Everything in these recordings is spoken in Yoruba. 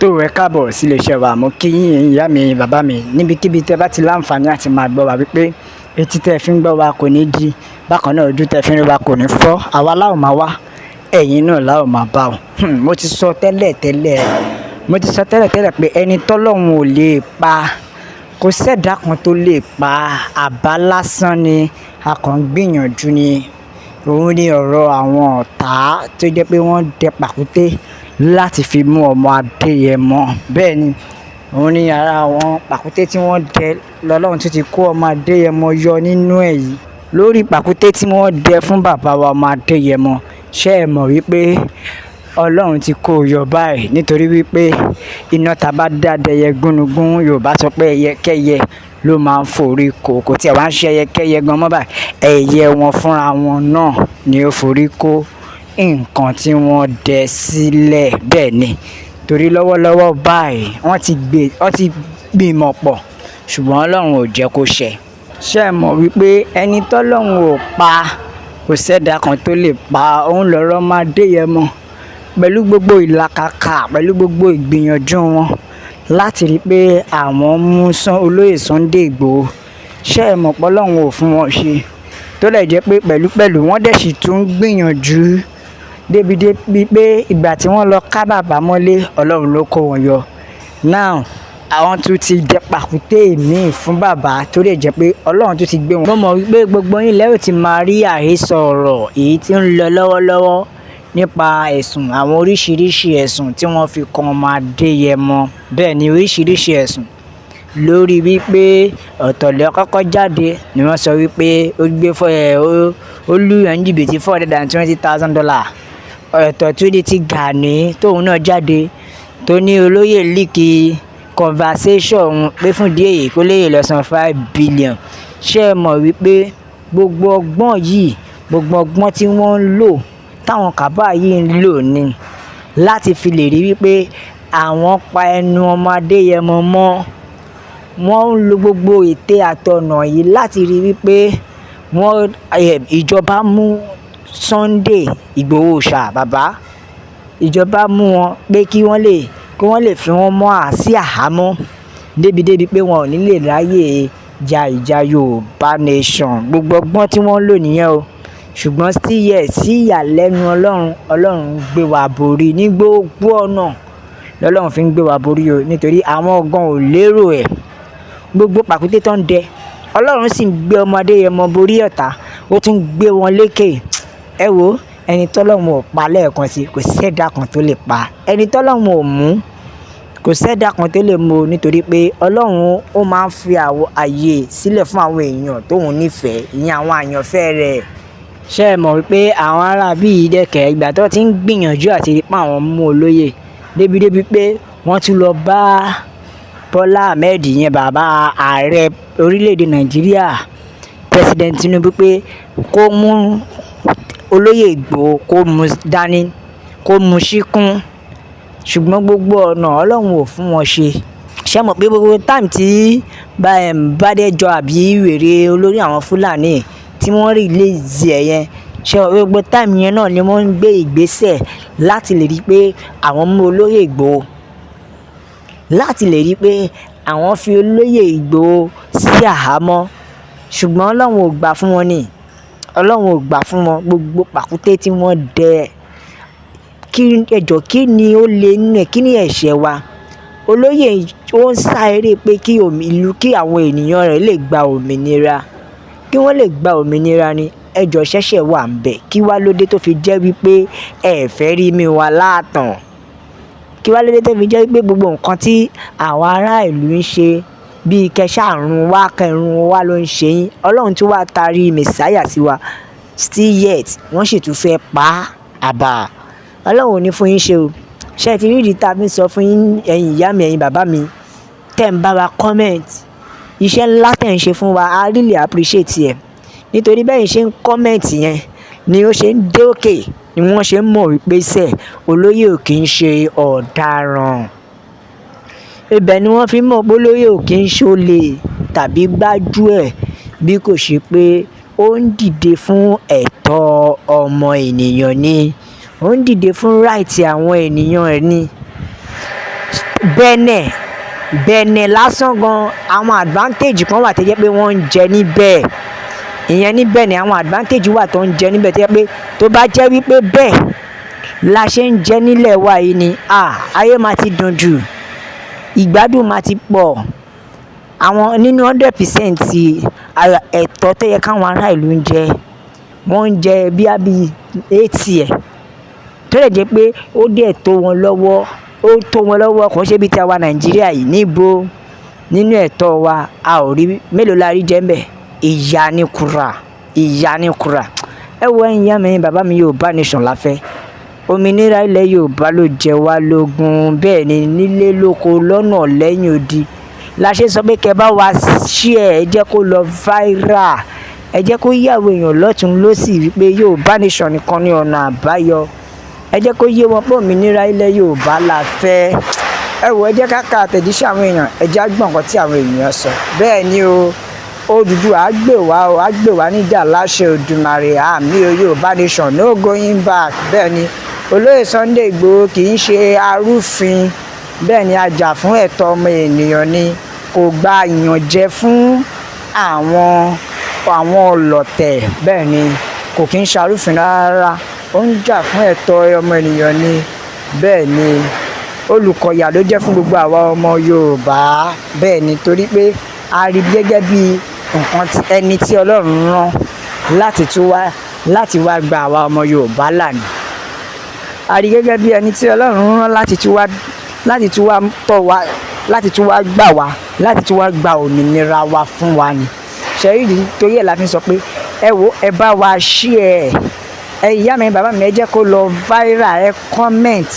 Tó ẹ káàbọ̀ sí iléeṣẹ́ wa. Mo kí yín, ẹ̀yin ìyá mi, bàbá mi, níbikíbi tẹ́ bá ti láǹfààní àti máa gbọ́ wa, wípé etí tẹ́ fi ń gbọ́ wa kò ní di bákan náà, ojú tẹ́ fi ń rí wa kò ní fọ́. Àwa láò máa wá, ẹ̀yin náà láò máa bá o. Mo ti sọ tẹ́lẹ̀ tẹ́lẹ̀, mo ti sọ tẹ́lẹ̀ tẹ́lẹ̀ pé ẹni tọ́lọ́run ò lè pa, kò sẹ́dá kan tó lè pa. Àbá lásán ni, a kàn ń gbìyànjú ni. Òun ni ọ̀rọ̀ àwọn ọ̀tá tó jẹ́ pé wọ́n dẹ pàkúté láti fi mú ọmọ Adéyẹmọ. Bẹ́ẹ̀ ni, òun ni ara àwọn pàkúté tí wọ́n dẹ lọ́lọ́run tó ti kó ọmọ Adéyẹmọ yọ nínú ẹ̀ yìí. Lórí pàkúté tí wọ́n dẹ fún bàbá wa ọmọ Adéyẹmọ, ṣé ẹ mọ̀ wípé Ọlọ́run ti kó o yọ báyìí? Nítorí wípé iná ta bá dá dẹyẹ gúnugún, Yorùbá sọ pé ẹyẹkẹ́yẹ ló máa ń forí kó. Kò tí ẹ wá ń ṣe ẹyẹkẹ́yẹ gan mọ́ báyìí, ẹyẹ wọn fúnra wọn náà ni ó forí kó nǹkan tí wọ́n dẹ sílẹ̀. Bẹ́ẹ̀ ni, torí lọ́wọ́lọ́wọ́ báyìí wọ́n ti gbìmọ̀ pọ̀, ṣùgbọ́n Ọlọ́run ò jẹ́ kó ṣẹ. Ṣé ẹ mọ̀ wípé ẹni tọ́lọ́run ò pa, kò sẹ́dá kan tó lè pa? Òun lọ̀rọ̀ ọmọ Adéyẹmọ. Pẹ̀lú gbogbo ìlàkàkà, pẹ̀lú gbogbo ìgbìyànjú wọn láti rí i pé àwọn mú olóyè Sunday Igboho, ṣé ẹ mọ̀ pé Ọlọ́run ò fún wọn ṣe? Tó lè jẹ́ pé pẹ̀lú pẹ̀lú wọ́n dẹ̀ sì tún gbìyànjú débi débi pé ìgbà tí wọ́n lọ ká bàbá mọ́lé, Ọlọ́run ló kó wọn yọ. Now, àwọn tún ti dẹ pàkúté míì fún bàbá, tó lè jẹ́ pé Ọlọ́run tún ti gbé wọn. Mo mọ̀ wípé gbogbo yín lẹ́rù ti máa rí àhesọ ọ̀rọ̀ èyí tí ń lọ lọ́wọ́lọ́wọ́ nípa ẹ̀sùn, àwọn oríṣiríṣi ẹ̀sùn tí wọ́n fi kan ọmọ Adéyẹmọ. Bẹ́ẹ̀ ni, oríṣiríṣi ẹ̀sùn lórí wípé ọ̀tọ̀ ló kọ́kọ́ jáde ni wọ́n sọ wípé ó gbé fọ́ ẹ̀ ó lùyàn ní jìbìtì $420,000. Ọ̀tọ̀ tún ní ti Gani tóun náà jáde tó ní olóyè leak conversation òun, pé fún ìdí èyí kó lè lọ san 5 billion. Ṣé ẹ mọ̀ wípé gbogbo ọgbọ́n yìí, gbogbo ọgbọ́n tí wọ́n ń lò, táwọn cabal yìí ń lò ní láti fi lè rí wípé àwọn pa ẹnu ọmọ Adéyẹmọ mọ́? Wọ́n ń lo gbogbo ète àtọ̀nà yìí láti rí wípé wọ́n ìjọba mú Sunday Igboho ṣá bàbá. Ìjọba mú wọn pé kí wọ́n lè fi wọ́n mọ́ sí àhámọ́ débi pé wọn ò ní lè ráyè ja ìjà Yorùbá Nation. Gbogbo ọgbọ́n tí wọ́n ń lò nìyẹn o. Ṣùgbọ́n still yet, sí ìyàlẹ́nu Ọlọ́run, Ọlọ́run ń gbé wa borí ní gbogbo ọ̀nà. Lọ́lọ́run fi ń gbé wa borí o, nítorí àwọn gan ò lérò ẹ̀. Gbogbo pàkúté tó ń dẹ, Ọlọ́run sì ń gbé ọmọ Adéyẹmọ borí ọ̀tá, ó tún gbé wọn lékè. Ẹ wo, ẹni tọ́lọ́run ò pa, lẹ́ẹ̀kan sí, kò sẹ́dá kan tó lè pa. Ẹni tọ́lọ́run ò mú, kò sẹ́dá kan tó lè mú o, nítorí pé Ọlọ́run ó máa ń fi àwọn ààyè sílẹ̀ fún àwọn èèyàn tóun nífẹ̀ẹ́, ìyẹn àwọn àyànfẹ́ rẹ̀. Ṣé ẹ mọ̀ wípé àwọn ará bí yìí dẹ̀kẹ̀ ìgbà tó ti ń gbìyànjú àti rí pé àwọn mú olóyè débi débi pé wọ́n tún lọ bá Bọ́lá Ahmed yẹn, bàbá ààrẹ orílẹ̀-èdè Nàìjíríà, President Tinubu, pé kó mú olóyè Ìgbòho, kó mú dání, kó mú síkún. Ṣùgbọ́n gbogbo ọ̀nà, Ọlọ́run ò fún wọn ṣe. Ṣé ẹ mọ̀ pé gbogbo time tí Bádéjọ àbí wèrè olórí àwọn Fúlàní tí wọ́n release ẹ̀ yẹn, ṣé ẹ mọ̀ pé gbogbo time yẹn náà ni wọ́n ń gbé ìgbésẹ̀ láti lè rí pé àwọn mú olóyè Ìgbòho, láti lè rí pé àwọn fi olóyè Ìgbòho sí àhámọ́? Ṣùgbọ́n Ọlọ́run ò gbà fún wọn ni. Ọlọ́run ò gbà fún wọn. Gbogbo pàkúté tí wọ́n dẹ, kí ẹjọ́, kí ni ó lè nínú ẹ̀? Kí ni ẹ̀ṣẹ̀ wa? Olóyè ó ń sá eré pé kí ìlú, kí àwọn ènìyàn rẹ̀ lè gba òmìnira, kí wọ́n lè gba òmìnira ni. Ẹjọ́, ṣẹ̀ṣẹ̀ wà ń bẹ̀? Kí wá ló dé tó fi jẹ́ wípé ẹ fẹ́ rí mi wá láàtàn? Kí wá ló dé tó fi jẹ́ wípé gbogbo nǹkan tí àwọn ará ìlú ń ṣe, bíi kẹsàrún wá kẹrun wá ló ń ṣe yín? Ọlọ́run tí wàá tarí Messiah sí wa, still yet wọ́n sì tún fẹ́ pa á. Àbà, Ọlọ́run ò ní fún yín ṣe o. Ṣé ẹ ti rí ìdí tá a fi ń sọ fún yín, ẹ̀yin ìyá mi, ẹ̀yin bàbá mi, tẹ́ ń bá wa comment? Iṣẹ́ ńlá tẹ̀ ń ṣe fún wa, I really appreciate ẹ̀, nítorí bẹ́ẹ̀ ṣe ń comment yẹn ni ó ṣe ń dé òkè, ni wọ́n ṣe ń mọ̀ wípé sẹ̀ olóyè ò kì í ṣe ọ̀daràn. Ibẹ̀ ni wọ́n fi mọ̀ pé olóyè ò kì í ṣolè tàbí gbájúẹ̀, bí kò ṣe pé ó ń dìde fún ẹ̀tọ́ ọmọ ènìyàn ni, ó ń dìde fún right àwọn ènìyàn ẹ̀ ni. Benin, Benin lásán gan, àwọn advantage kan wà tó jẹ́ pé wọ́n ń jẹ níbẹ̀. Ìyẹn ní Benin, àwọn advantage wà tó ń jẹ níbẹ̀ tó jẹ́ pé tó bá jẹ́ wípé bẹ́ẹ̀ la ṣe ń jẹ nílẹ̀ wa yìí ni, ah, ayé máa ti dùn jù, ìgbádùn máa ti pọ̀. Àwọn nínú 100% ẹ̀tọ́ tó yẹ káwọn ará ìlú ń jẹ, wọ́n ń jẹ bí 80 ẹ̀, tó dẹ̀ jẹ́ pé ó dẹ̀ tó wọn lọ́wọ́, ó tó wọn lọ́wọ́. Kò ń ṣe bí ti àwa Nàìjíríà yìí. Níbo nínú ẹ̀tọ́ wa? A ò rí mélòó la rí jẹ ńbẹ̀. Ìyà ni kura, ìyà ni kura. Ẹ wo, ẹ̀yin ìyá mi, bàbá mi, Yorùbá nation la fẹ́. Òmìnira ilẹ̀ Yorùbá ló jẹ wá lógún. Bẹ́ẹ̀ ni, nílé lóko, lọ́nà lẹ́yìn odi la ṣe sọ pé kẹ́ bá wa share. Ẹ jẹ́ kó lọ viral, ẹ jẹ́ kó yé àwọn èèyàn lọ́tùn lósì wípé Yorùbá nation nìkan ní ọ̀nà àbáyọ. Ẹ jẹ́ kó yé wọn pé òmìnira ilẹ̀ Yorùbá la fẹ́. Ẹ wò, ẹ jẹ́ ká ka àtẹ̀jíṣẹ́ àwọn èèyàn, ẹ jẹ́ á gbọ́ nǹkan tí àwọn èèyàn sọ. Bẹ́ẹ̀ ni o, Odùduwà á gbè wá o, á gbè wá níjà láṣẹ Òdùmarè. Àmín o. Yorùbá nation, no going back. Bẹ́ẹ̀ ni, olóyè Sunday Igboho kì í ṣe arúfin. Bẹ́ẹ̀ ni, ajá fún ẹ̀tọ́ ọmọ ènìyàn ni. Kò gba ìyànjẹ fún àwọn ọlọ̀tẹ̀. Bẹ́ẹ̀ ni, kò kí ń ṣarúfin rárá, ó ń jà fún ẹ̀tọ́ ọmọ ènìyàn ni. Bẹ́ẹ̀ ni, olùkọ̀yà ló jẹ́ fún gbogbo àwa ọmọ Yorùbá. Bẹ́ẹ̀ ni, torí pé a rí gẹ́gẹ́ bí nǹkan ẹni tí Ọlọ́run rán láti wá gba àwa ọmọ Yorùbá là ní. A rí gẹ́gẹ́ bí ẹni tí Ọlọ́run rán láti tún wá tọ́ wa, láti tún wá gbà wá, láti tún wá gba òmìnira wa fún wa ni. Ṣẹ́rí, torí ẹ̀ la fi sọ pé ẹ wo, ẹ bá wa share ẹ. Ìyá mi, bàbá mi, ẹ jẹ́ kó lọ viral, ẹ comment,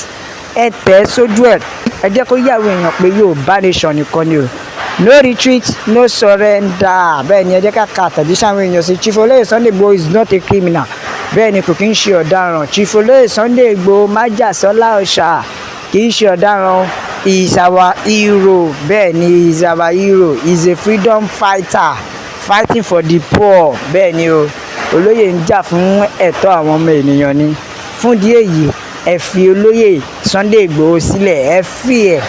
ẹ tẹ̀ ẹ́ sójú ẹ̀, ẹ jẹ́ kó yé àwọn èèyàn pé Yorùbá nation nìkan ni o. No retreat, no surrender. Bẹ́ẹ̀ ni, ẹ jẹ́ ká ka àtẹ̀jíṣẹ́ àwọn èèyàn sí. Chief Olóyè Sunday Igboho is not a criminal. Bẹ́ẹ̀ ni, kò kí ń ṣe ọ̀daràn. Chief Olóyè Sunday Igboho Májàsọ́lá Òòṣà kì í ṣe ọ̀daràn. He is our hero. Bẹ́ẹ̀ ni, he is our hero. He is a freedom fighter fighting for the poor. Bẹ́ẹ̀ ni o, olóyè ń jà fún ẹ̀tọ́ àwọn ọmọ ènìyàn ni. Fún ìdí èyí, ẹ fi olóyè Sunday Igboho sílẹ̀, ẹ fi ẹ̀,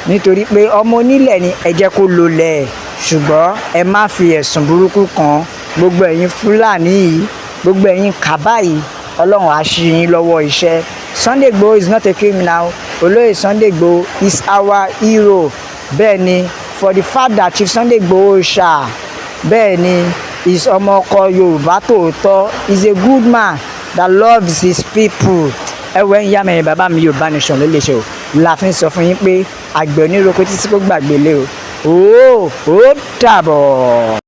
nítorí pé ọmọ onílẹ̀ ni. Ẹ jẹ́ kó lólẹ̀, ṣùgbọ́n ẹ má fi ẹ̀sùn burúkú kàn. Gbogbo ẹ̀yin Fúlàní yìí, gbogbo ẹ̀yin kàbá yìí, Ọlọ́run á ṣí yín lọ́wọ́ iṣẹ́. Sunday Igboho is not a criminal. Olóyè Sunday Igboho is our hero. Bẹ́ẹ̀ ni, for the fact that Chief Sunday Igboho ṣá, bẹ́ẹ̀ ni, is ọmọ ọkọ Yorùbá tòótọ́, is a good man that loves his people. Ẹ wọ, ẹ̀yin ìyá mi, bàbá mi, Yorùbá nation ló lè ṣe o. La fi ń sọ fún yín pé àgbẹ̀ oníroko títí kó gbàgbé lé o. Ó dàbọ̀.